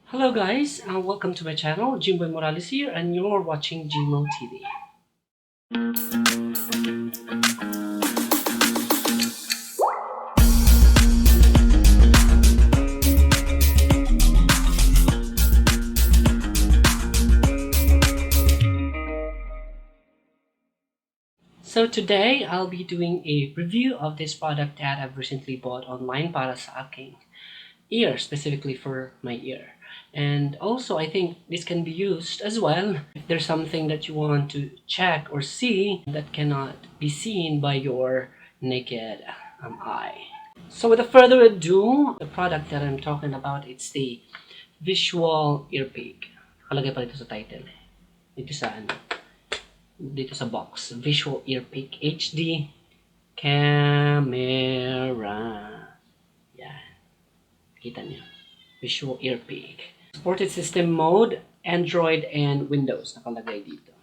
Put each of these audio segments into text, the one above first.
Hello guys, welcome to my channel. Jimboy Morales here and you're watching Gmo TV. So today I'll be doing a review of this product that I've recently bought online para sa aking ear, specifically for my ear. And also I think this can be used as well if there's something that you want to check or see that cannot be seen by your naked eye. So without further ado, the product that I'm talking about, it's the Visual Earpick. Nakalagay pa dito sa title. Dito sa box. Visual Earpick HD Camera. Yan. Kita niyo. Visual Earpick. Supported system mode, Android and Windows. Nakalagay dito.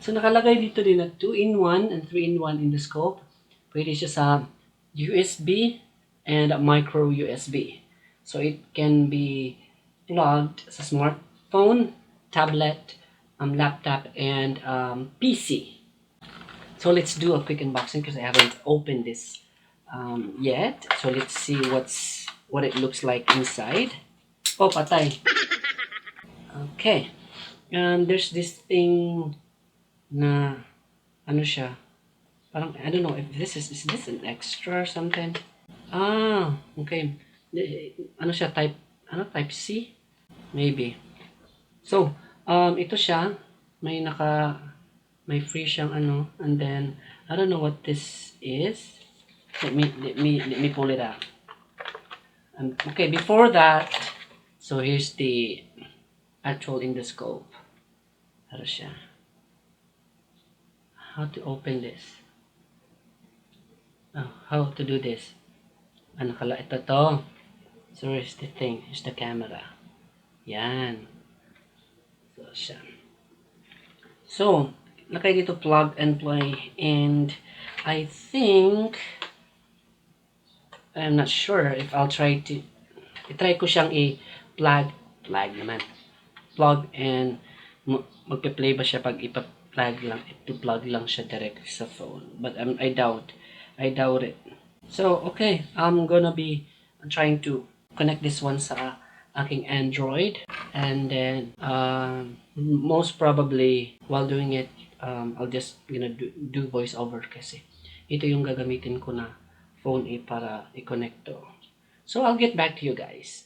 So nakalagay dito din na 2-in-1 and 3-in-1 Endoscope. Pwede siya sa USB and micro USB. So it can be plugged sa smartphone, tablet, laptop, and PC. So let's do a quick unboxing because I haven't opened this yet. So let's see what it looks like inside. Oh, patay. Okay. There's this thing na ano siya. Parang I don't know if this is this an extra or something? Okay. Ano siya, type C? Maybe. So, ito siya, may free siyang ano, and then I don't know what this is. Let me pull it out. Okay, before that, so here's the actual endoscope. Ano siya? How to open this? Oh, how to do this? Ito to. So here's the thing. Here's the camera. Yan. So siya. So, nakay dito plug and play, and I think I'm not sure if I'll try ko siyang plug and magpe-play ba siya pag ipa-plug lang siya direct sa phone, but I doubt it. So okay, I'm gonna be trying to connect this one sa aking Android, and then most probably while doing it, I'll just do voice over kasi ito yung gagamitin ko na phone para i-connect to. So I'll get back to you guys.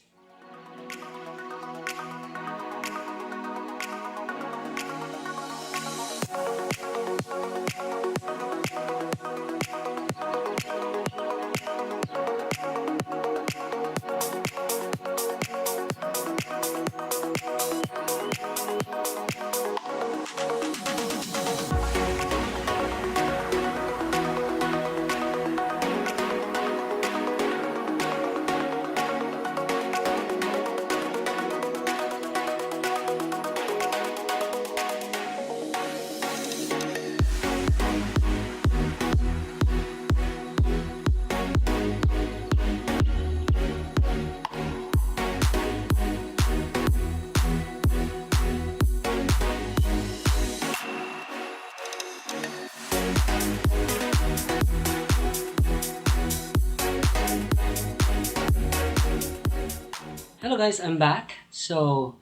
Hello guys, I'm back. So,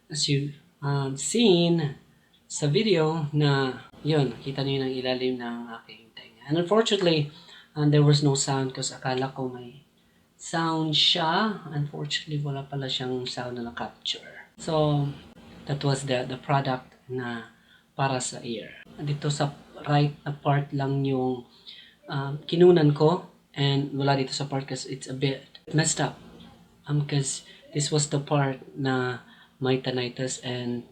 as you've seen sa video na yun, nakita niyo yung ilalim ng aking tenga. And unfortunately, there was no sound kasi akala ko may sound siya. Unfortunately, wala pala siyang sound na na-capture. So, that was the product na para sa ear. Dito sa right na part lang yung kinunan ko, and wala dito sa part kasi it's a bit messed up. Because this was the part na may tinnitus and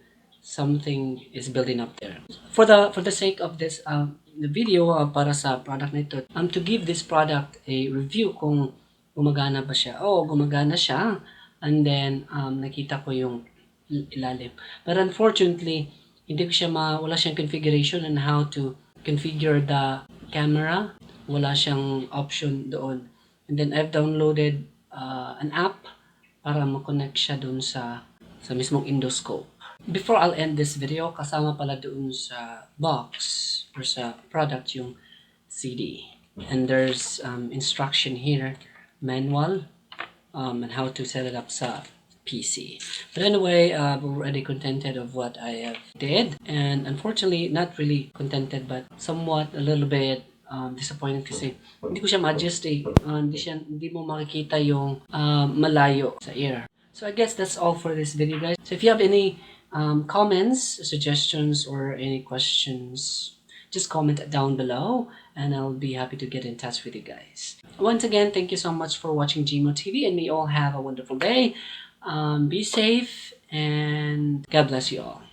something is building up there. For the sake of this the video para sa product na ito, to give this product a review kung gumagana ba siya. Oh, gumagana siya. And then nakita ko yung ilalim. But unfortunately, hindi ko siya wala siyang configuration on how to configure the camera. Wala siyang option doon. And then I've downloaded an app para ma-connect siya dun sa sa mismong endoscope. Before I'll end this video, kasama pala doon sa box or sa product yung CD. And there's instruction here, manual, and how to set it up sa PC. But anyway, I'm already contented of what I have did, and unfortunately, not really contented, but somewhat a little bit disappointed kasi hindi ko siya ma-adjust eh. Hindi mo makikita yung malayo sa ear. So I guess that's all for this video, guys. So if you have any comments, suggestions, or any questions, just comment down below and I'll be happy to get in touch with you guys. Once again, thank you so much for watching Gmo TV, and may you all have a wonderful day. Be safe and God bless you all.